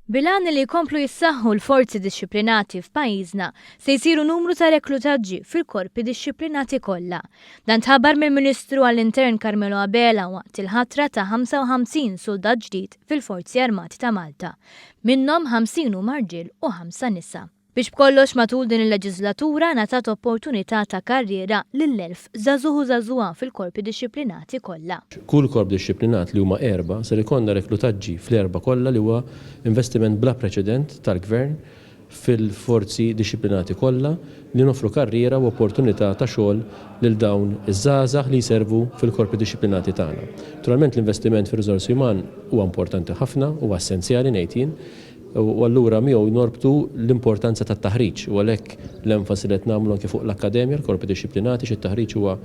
Bil-għan li jkomplu jissaħħu l-forzi dixxiplinati f'pajjiżna, se jsiru numru ta' reklutaġġi fil-korpi dixxiplinati kollha. Dan tħabbar mill-Ministru għall-Intern Carmelo Abela waqt il-ħatra ta' 55 suldat ġdid fil-Forzi Armati ta' Malta. Minnhom 50 huma rġiel u ħamsa nisa. Biex b'kollox matul din il-leġiżlatura ngħatat opportunità ta' karriera lill-1,000 żagħżugħ u żagħżugħa fil-korpi dixxiplinati kollha. Kull korp dixxiplinat li huma erbgħa ser ikollna reklutaġġi fl-erbgħa kollha li huwa investiment bla preċedent tal-Gvern fil-forzi dixxiplinati kollha li noffru karriera u opportunità ta' xogħol lil dawn iż-żgħażagħ li jservu fil-korpi dixxiplinati tagħna. Naturalment l-investiment fir-riżorsi uman huwa importanti ħafna, huwa essenzjali ngħid jien, U allura miegħu norbtu l-importanza tat-taħriġ u għalhekk l-enfasi li qed nagħmlu anke fuq l-akkademja, l-korpi dixxiplinati għax it-taħriġ huwa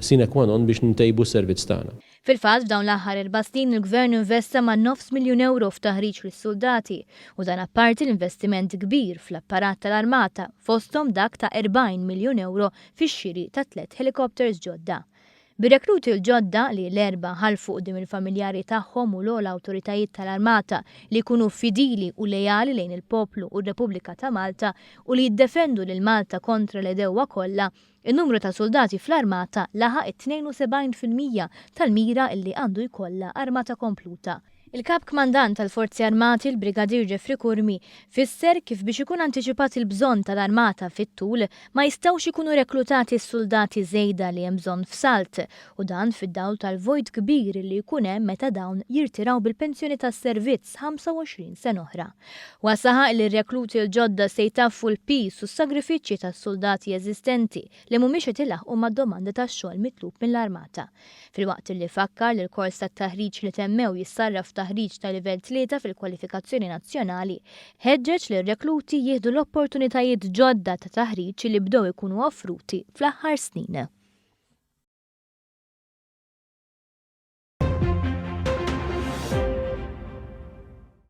sine qua non biex ntejbu s-servizz tagħna. Fil-fatt, f'dawn l-aħħar erba' snin il-Gvern investa ma' nofs miljun ewro f'taħriġ lis-suldati u dan apparti l-investiment kbir fl-apparat tal-armata, fosthom dak ta' 40 miljun ewro fix-xiri ta' tlett helicopters ġodda. Bir-rekluti l-ġodda, li l-Erbgħa ħalfu quddiem il-familjari tagħhom u l-ogħla awtoritajiet tal-Armata li jkunu fidili u leali lejn il-poplu u r-Repubblika ta' Malta u li jiddefendu lil Malta kontra l-għedewwa kollha, in-numru ta' suldati fl-Armata laħaq it-72% tal-mira li għandu jkollha armata kompluta. Il-Kap Kmandant tal-Forzi Armati, il-Brigadier Jeffrey Curmi, fisser kif biex ikun antiċipat il-bżonn tal-armata fit-tul, ma jistgħux ikunu reklutati s-suldati żejda li hemm bżonn f'salt, u dan fid-dawl tal-vojt kbir li jkun hemm meta dawn jirtiraw bil-pensjoni tas-servizz 25 sena oħra. Huwa saħaq li r-rekluti l-ġodda se jtaffu l-piż u s-sagrifiċċji tas-suldati eżistenti li mhumiex qed ilaħħqu mad-domanda tax-xogħol mitlub mill-armata. Filwaqt li fakkar li l-kors tat-taħriġ li temmew jissarraf f'taħriġ ta' livell tlieta fil-kwalifikazzjoni nazzjonali, ħeġġeġ lir-rekluti jieħdu l-opportunitajiet ġodda ta' taħriġ li bdew ikunu offruti fl-aħħar snin.